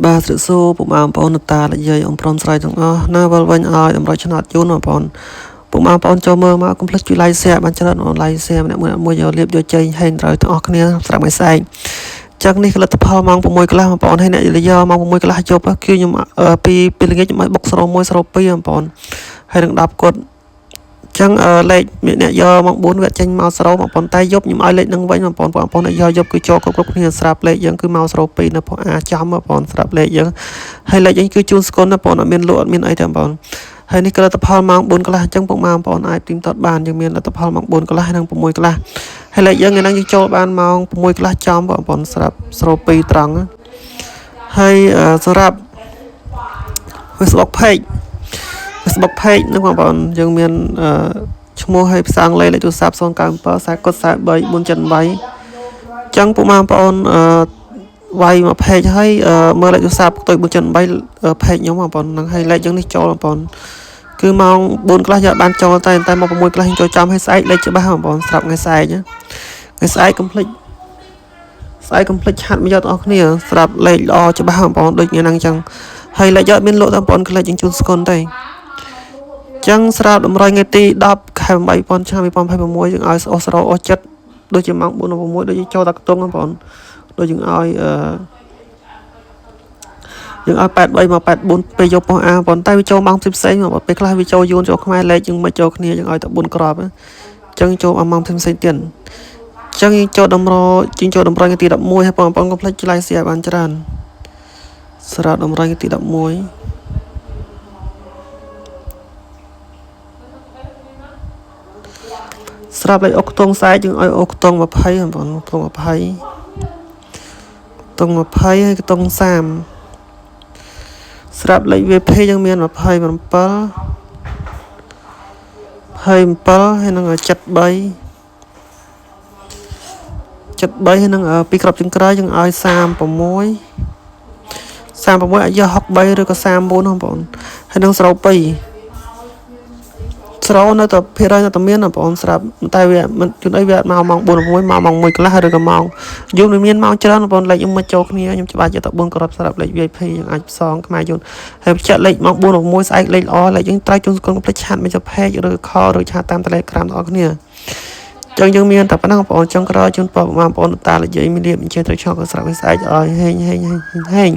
បាទស្រីសួរពុកម៉ែបងប្អូនតានិយាយអំព្រមស្រ័យទាំងអស់ណាវិលវិញឲ្យតម្រុយឆ្នោតជូនបងប្អូនពុកម៉ែបងប្អូនចូលមើលមកកុំភ្លេចជួយ like share បានច្រើនបង like share ម្នាក់មួយមួយយកលៀបយកជ័យហេងត្រូវទាំងអស់គ្នាស្រាប់ថ្ងៃស្អែកចឹងនេះលទ្ធផលម៉ោង6កន្លះបងប្អូនហើយអ្នកយកម៉ោង6កន្លះយប់គឺខ្ញុំពីពេលល្ងាចខ្ញុំឲ្យបុក0 1 0 2បងប្អូនហើយនឹង10គាត់ចឹងលេខអ្នកយកម៉ោង4វាចេញមក0បងប្អូនតែយប់ខ្ញុំឲ្យលេខនឹងវិញបងប្អូនបងប្អូនអ្នកយកយប់គឺចូលគ្រប់គ្រប់គ្នាស្រាប់លេខយើងគឺមក02នៅប៉ុស្អាចំបងប្អូនស្រាប់លេខយើងហើយលេខយើងគឺជូនស្គុនណាបងប្អូនអត់មានលក់អត់មានអីទេបងប្អូនហើយនេះគឺលទ្ធផលម៉ោង4កន្លះអញ្ចឹងពុកម៉ែបងប្អូនអាចទីមតតបានយើងមានលទ្ធផលម៉ោង4កន្លះនិង6កន្លះហើយលេខយើងថ្ងៃហ្នឹងយើងចូលបានម៉ោង6កន្លះចំបងប្អូនស្រាប់02ត្រង់ហើយសម្រាប់ Facebook page Facebook page ហ្នឹងបងប្អូនយើងមានឈ្មោះហើយភាសាអង់គ្លេសលេខទូរស័ព្ទ097 40 43 478ចឹងពុកម៉ែបងប្អូនអឺវាយមក page ហើយមើលលេខទូរស័ព្ទផ្ទុយ478 page ខ្ញុំបងប្អូនហ្នឹងហើយលេខយើងនេះចូលបងប្អូនគឺម៉ោង4ខ្លះយកបានចូលតែតែម៉ោង6ខ្លះចូលចំឲ្យស្អែកលេខច្បាស់បងប្អូនស្រាប់ថ្ងៃស្អែកថ្ងៃស្អែកកុំភ្លេចស្អែកកុំភ្លេចឆាត់មកយកទាំងអស់គ្នាស្រាប់លេខល្អច្បាស់បងប្អូនដូចថ្ងៃហ្នឹងចឹងហើយលេខយកមានលក់បងប្អូនក្លេចយើងជូនស្គុនទេចឹងស្រាប់តម្រុយថ្ងៃទី10ខែ8ឆ្នាំ2026យើងឲ្យអូសរោអូសចិត្តដូចជាម៉ោង4:06ដូចជាចូលតាខ្ទង់បងប្អូនដូចយើងឲ្យអឺយើងឲ្យ83មក84ពេលយកប៉ុស្អាប៉ុន្តែវាចូលម៉ោងផ្សេងផ្សេងពេលខ្លះវាចូលយួនចូលខ្មែរលេខយើងមិនចូលគ្នាយើងឲ្យតែ4គ្រាប់អញ្ចឹងចូលម៉ោងផ្សេងផ្សេងទៀតអញ្ចឹងយើងចូលតម្រជាងចូលតម្រុយថ្ងៃទី11ហើយបងប្អូនកុំភ្លេចឆ្លៃសៀបានច្រើនសម្រាប់តម្រុយថ្ងៃទី11ស្រាប់លេខអុកខ្ទង់ស្អែកយើងឲ្យអុកខ្ទង់20បងប្អូនខ្ទង់20ខ្ទង់20ហើយខ្ទង់30ស្រាប់លេខ VP យើងមាន27 27ហើយនឹង73 73ហើយនឹងពីក្របចង្ក្រោយយើងឲ្យ36 36អាចយក63ឬក៏34បងប្អូនហើយនឹង02ស្រោនៅតែភាគរយនៅតែមានបងប្អូនស្រាប់តែវាមិនជួនអីវាអត់មកម៉ោង4 6មកម៉ោង1កន្លះឬក៏ម៉ោងយូរនឹងមានម៉ោងច្រើនបងប្អូនលេខខ្ញុំមកចូលគ្នាខ្ញុំច្បាស់យកតែ4គ្រាប់ស្រាប់លេខ VIP យើងអាចផ្សងខ្មែរយូនហើយបញ្ជាក់លេខម៉ោង4 6ស្អែកលេខល្អលេខយើងត្រូវជូនស្គុណកុំភ្លេចឆាតមកចុះ page ឬ call ឬឆាតតាម Telegram បងប្អូនគ្នាចឹងយើងមានតែប៉ុណ្ណឹងបងប្អូនចុងក្រោយជូនពរបងប្អូនតានិយាយមានលៀបអញ្ជើញត្រូវឆ្លងក៏ស្រាប់ស្អែកឲ្យហេងហេងហេងហេង